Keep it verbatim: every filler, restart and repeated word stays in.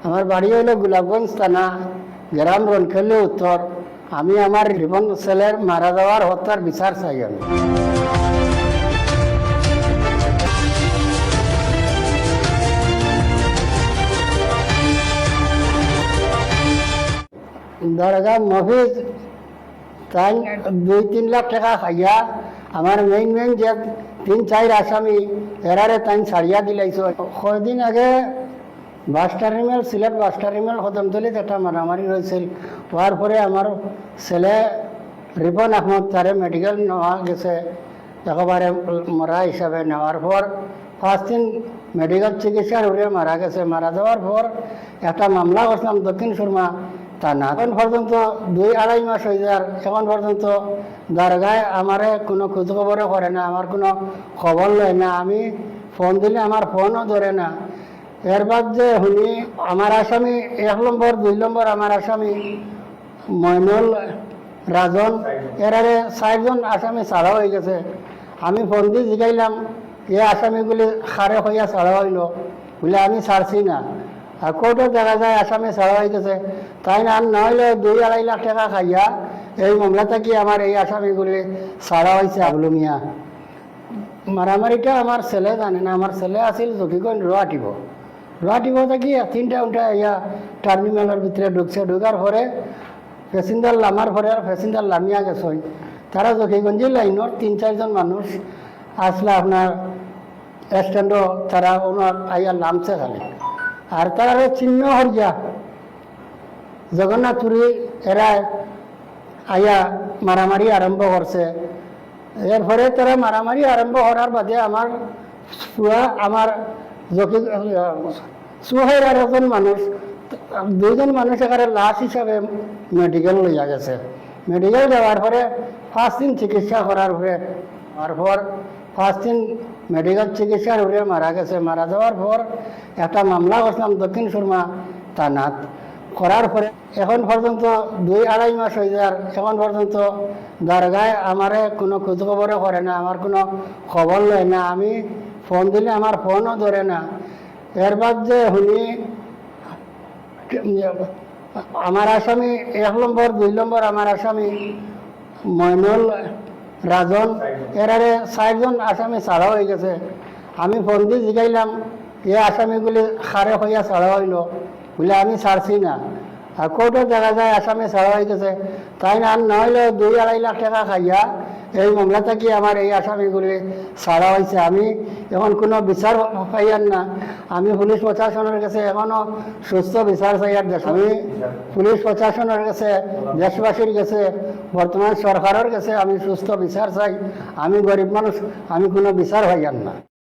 আমার বাড়ি অইলো গোলাপগঞ্জ থানা, গ্রাম রনখেলি উত্তর। আমি আমার রিপন সেলের মারা যাওয়ার হত্যার বিচার চাই আমি। দারোগা মফিজ তাইন দুই তিন লাখ টেকা খাইয়া আমার মেইন মেইন যে তিন চাইর আসামি, এরারে তাইন ছাড়িয়া দিলাইছে। কয়দিন আগে bus terminal, Sylhet bus terminal কদমতলিত একটা মারামারি অইছিল। অওয়ার পরে আমার ছেলে রিপন আহমদ, তারে মেডিকেল নেওয়া গেছে, একেবারে মরা হিসাবে নেওয়ার পর পাঁচ দিন মেডিকেল চিকিৎসার উপরে মারা গেছে। মারা যাওয়ার পর একটা মামলা করছিলাম দক্ষিণ সুরমা থানা। এখন পর্যন্ত দুই আড়াই মাস অই যার, এখন পর্যন্ত দারোগায় আমারে কোনো খোঁজ খবরও করে না, আমার কোনো খবর লয় না। আমি ফোন দিলে আমার ফোনও ধরে না। এর বাদ যে হুনি আমার আসামি এক নম্বর, দুই নম্বর আমার আসামি মইনুল, রাজন, এরারে চাইরজন আসামি ছাড়া অই গেছে। আমি ফোন দি জিগাইলাম, "এ আসামিগুলি কারে কইয়া ছাড়া অইলো?" বুলে, "আমি ছাড়ছি না।" আর কোর্টো দেখা যায় আসামি ছাড়া অই গেছে। তাইন আর না অইলে দুই আড়াই লাখ টেকা খাইয়া এই মামলা থাকি আমার এই আসামিগুলি ছাড়া অইছে। আবলু মিয়া, মারামারিটা আমার ছেলে জানে না, আমার ছেলে আছিল জকিগঞ্জ রোয়াটিব। রোয়াটিব থাকি এক তিনটা উল্টা আইয়া টার্মিনালর ভিতরে ঢুকছে, ঢুকার পরে প্যাসেঞ্জার লামার পরে আর প্যাসেঞ্জার লামিয়া গেছে। তারা জকিগঞ্জি লাইনর তিন চাইরজন মানুষ আসলা আপনার স্ট্যান্ডও, তারা ওনার আইয়া লামছে খালি। আর তারা চিহ্ন হরিয়া জগন্নাথপুরী এরা আইয়া মারামারি আরম্ভ করছে। এরপরে তারা মারামারি আরম্ভ করার বাদে আমার পুয়া, আমার জকি, সুহেল আর একজন মানুষ, দুইজন মানুষ এখানে লাশ হিসাবে মেডিকেল লইয়া গেছে। মেডিকেল যাওয়ার পরে পাঁচ দিন চিকিৎসা করার পরে, তারপর পাঁচ দিন মেডিকেল চিকিৎসার উপরে মারা গেছে। মারা যাওয়ার পর একটা মামলা করছিলাম দক্ষিণ সুরমা থানাত। করার পরে এখন পর্যন্ত দুই আড়াই মাস অই যার, এখন পর্যন্ত দারোগায় আমারে কোনো খোঁজ খবরও করে না, আমার কোনো খবর লয় না। আমি ফোন দিলে আমার ফোনও ধরে না। এর বাদ যে হুনি আমার আসামি এক নম্বর, দুই নম্বর আমার আসামি মইনুল, রাজন, এরারে চাইরজন আসামি ছাড়া অই গেছে। আমি ফোন দি জিগাইলাম, "এ আসামিগুলি কারে কইয়া ছাড়া অইলো?" বুলে, "আমি ছাড়ছি না।" আর কোর্টো দেখা যায় আসামি ছাড়া অই গেছে। তাইন আর না অইলে দুই আড়াই লাখ টেকা খাইয়া এই মামলা থাকি আমার এই আসামিগুলি ছাড়া অইছে। আমি এখন কোনো বিচার পাইয়ার না। আমি পুলিশ প্রশাসনের কাছে এখনো সুস্থ বিচার চাইয়ার দেশ। আমি পুলিশ প্রশাসনের কাছে, দেশবাসীর কাছে, বর্তমান সরকারের কাছে আমি সুস্থ বিচার চাই। আমি গরিব মানুষ, আমি কোনো বিচার পাইয়ার না।